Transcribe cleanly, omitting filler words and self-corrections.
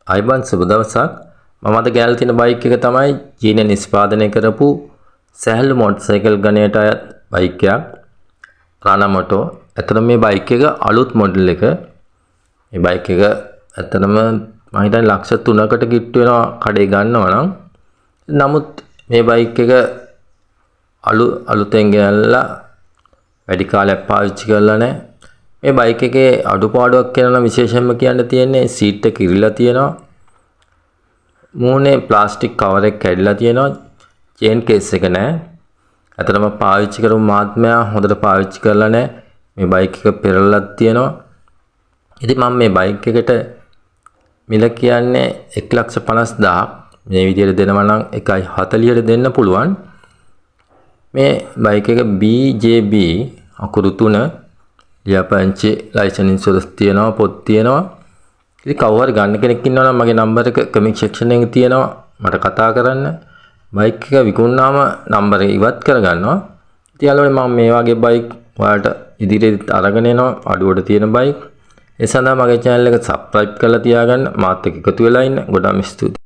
ආයුබෝවන්, සුබ දවසක්. මම අද ගෙනල්ලා තියෙන බයික් එක තමයි චීනය නිෂ්පාදනය කරපු සැහැල්ලු මොටර්සයිකල් ගණයට අයත් බයික් එකක්. රානා මොටෝ. ඇත්තටම මේ බයික් එක අලුත් මොඩල් එක. මේ බයික් එක ඇත්තටම මම හිතන්නේ ලක්ෂ 3කට කිට්ටු වෙනවා කඩේ ගන්නවා නම්. නමුත් මේ බයික් එක අලුතෙන් ගෙනල්ලා වැඩි කාලයක් පාවිච්චි කරලා නැහැ. මේ බයික් එකේ අඩුපාඩුවක් කියලා නම් විශේෂයෙන්ම කියන්න තියෙන්නේ සීට් එක ඉරිලා තියෙනවා. මූණේ ප්ලාස්ටික් කවර් එක කැඩිලා තියෙනවා. චේන් කේස් එක නෑ. ඇත්තටම පාවිච්චි කරපු මහත්මයා හොඳට පාවිච්චි කරලා නෑ. මේ බයික් එක පෙරලලා තියෙනවා. ඉතින් මම මේ බයික් එකට මිල කියන්නේ 1,50,000ක්. මේ විදියට දෙනවා නම් 1.40ට දෙන්න පුළුවන්. මේ බයික් එක BJB අකුරු 3, ලියාපදිංචි, ලයිසන්, ඉන්ෂුරන්ස් තියෙනවා, පොත් තියෙනවා. ඉතින් කවුරු හරි ගන්න කෙනෙක් ඉන්නවා නම් මගේ නම්බර් එක කමෙන්ට් සෙක්ෂන් එකේ තියෙනවා. මට කතා කරන්න. බයික් එක විකුණාම නම්බර් එක ඉවත් කරගන්නවා. ඉතින් යාළුවනේ, මම මේ වගේ බයික් ඔයාලට ඉදිරියේදීත් අරගෙන එනවා, අඩුවට තියෙන බයික්. ඒ සඳහා මගේ චැනල් එක සබ්ස්ක්‍රයිබ් කරලා තියාගන්න. මාත් එක්ක එකතු වෙලා ඉන්න. ගොඩාක් ස්තුතියි.